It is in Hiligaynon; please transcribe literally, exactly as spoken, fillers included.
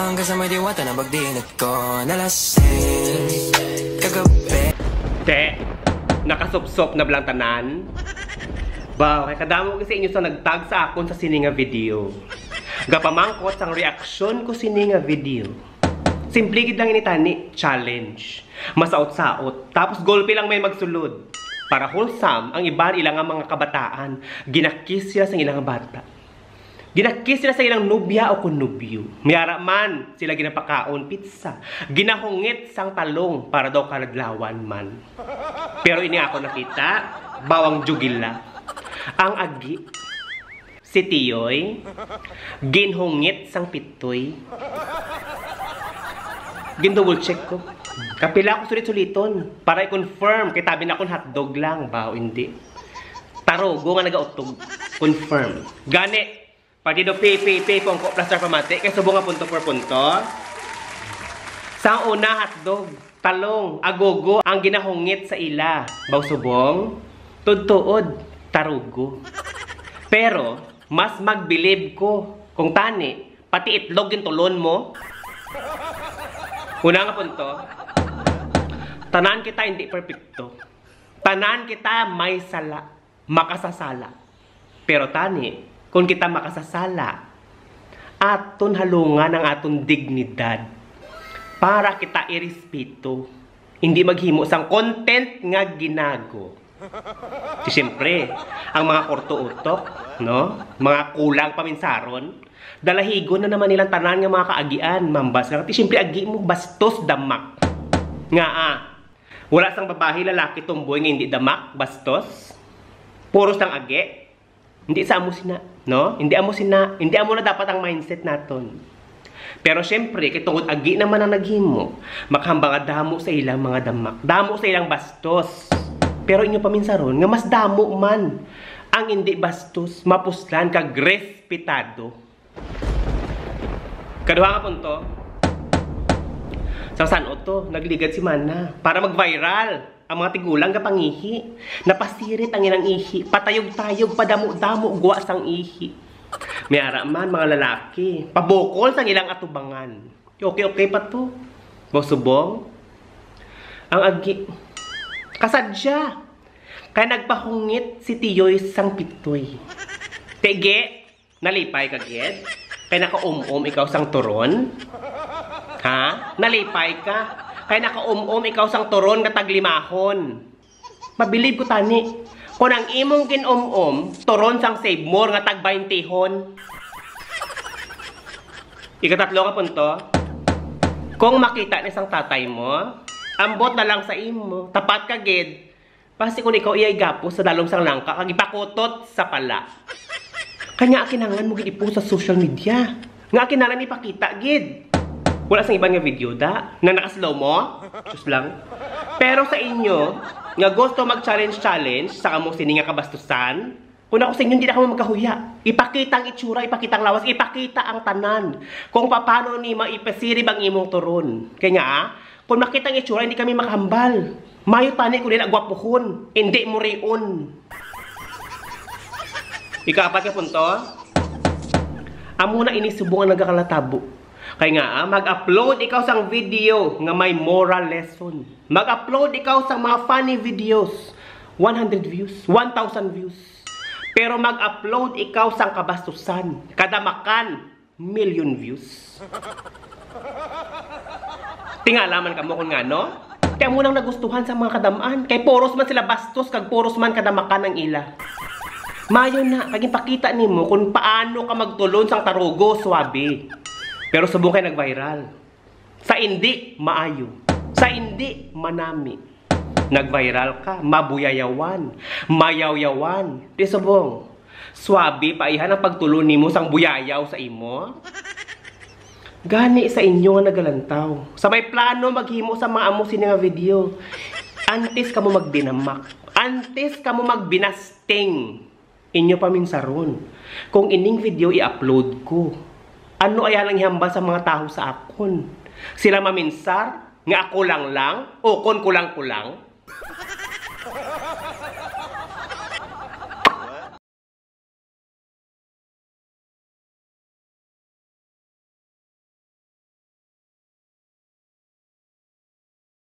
Hanggang sa may diwata na pagdiinit ko na lasing kagabi. Te, nakasupsop na ba lang tanan? Baw, kay kadamo sa inyo sa nagtag sa akon sa sini nga video. Gapamangkot sang reaksyon ko sini nga video. Simple gid lang ini tani, challenge. Masaot-saot, tapos golpe lang may magsulod. Para wholesome ang iban ila nga mga kabataan, ginakiss sila sa ilang bata. Ginakis sila sa ilang nobya o kon nobyo. Mayara man sila ginapakaon pizza, ginahungit sang talong para daw kaladlawan man. Pero ini ako nakita, bawang jugila. Ang agi, si Tiyoy, ginhungit sang pitoy. Gin-double check ko. Kapila ko sulit-suliton para i-confirm kay tabi na kon hotdog lang, baw hindi. Tarugo nga nagautog. Confirm. Gani, Partido P P P, Pongko plus Star Pamati, kay subong nga punto por punto. Sa una, hotdog, talong, agogo ang ginahungit sa ila. Baw subong, tudtuod, tarugo. Pero, mas magbilib ko kung tani, pati itlog gintulon mo. Una nga punto, tanan kita hindi perpekto. Tanan kita may sala, makasasala. Pero tani, kung kita makasasala, aton halungan ang aton dignidad para kita irespeto, hindi maghimo sang content nga ginago. Di siyempre, ang mga kurto utok, no? Mga kulang paminsaron, dalahigon na naman nilang tanan nga mga kaagian, mambas nga. Di siyempre, agi mo, bastos, damak. Nga ah, wala sang babayi, lalaki, tomboy nga hindi damak, bastos. Puros lang agi. Hindi sa amo sina, no? Hindi amo sina, hindi amo na dapat ang mindset naton. Pero siyempre, kay tungod agi naman ang naghimo, makahambal nga damo sa ilang mga damak, damo sa ilang bastos. Pero inyo paminsaron nga mas damo man ang hindi bastos, mapuslan, kag respetado. Kaduha nga punto, sang san-o to, nagligad si Mana para mag-viral. Ang mga tigulang gapangihi, napasirit ang ilang ihi, patayog-tayog, padamo-damo, gwa sang ihi. May ara man, mga lalaki, pabukol sang ilang atubangan. Okay, okay pa to. Baw subong. Ang agi, kasadya. Kay nagpahungit si Tiyoy sang pitoy. Tigi, nalipay ka gid? Kay nakaum-om ikaw sang turon? Ha? Nalipay ka? Kay nakaum-om ikaw sang turon nga taglimahon. Mabilib ko tani. Kung ang imong gin-um-om, turon sang Save More nga tagbaintihon. Ikatatlo nga punto, kung makita ni sang tatay mo, ambot na lang sa imo, tapat ka gid, basi kung ikaw iyay gapos sa dalom sang langka kag ipakutot sa pala. Kanya kinahanglan mo gid i-post sa social media. Nga kinahanglan ipakita gid. Wala sang iban nga video da na naka-slow mo? Just lang. Pero sa inyo nga gusto mag-challenge-challenge sa among sini nga kabastusan, kung ako sa inyo, hindi na kamo magkahuya. Ipakita ang itsura, ipakita ang lawas, ipakita ang tanan. Kung paano ni maipasirib ang imong turon. Kaya nga, ah, kung makita ang itsura, hindi kami makahambal. Mayo tani kung dila gwapuhon, hindi murion. Ikaapat ka punto, amo na ini subong ang nagakalatabo. Kay nga, ah, mag-upload ikaw sang video nga may moral lesson. Mag-upload ikaw sang mga funny videos. One hundred views, one thousand views. Pero mag-upload ikaw sang kabastusan, kadamakan, million views. Tingala man kamo kung ngano? Kay amo nang nagustuhan sa mga kadamaan. Kay puros man sila bastos kag puros man kadamakan ang ila. Mayo na, kag ipakita nimo kung paano ka magtulon sang tarugo, suabe. Pero subong kay nag-viral. Sa indi, maayo. Sa indi, manami. Nag-viral ka, mabuyayawan, mayawyawan. Di subong. Suabe pa ihan ang pagtulon nimo sang buyayaw sa imo. Gani sa inyo nga nagalantaw, sa may plano maghimo sa mga amo sini nga video, antes kamo magdinamak, antes kamo magbinasting, inyo paminsaron kung ining video i-upload ko. Ano aya ang ihambal sa mga tawo sa akon? Sila maminsar nga ako lang lang o kon ko lang ko lang?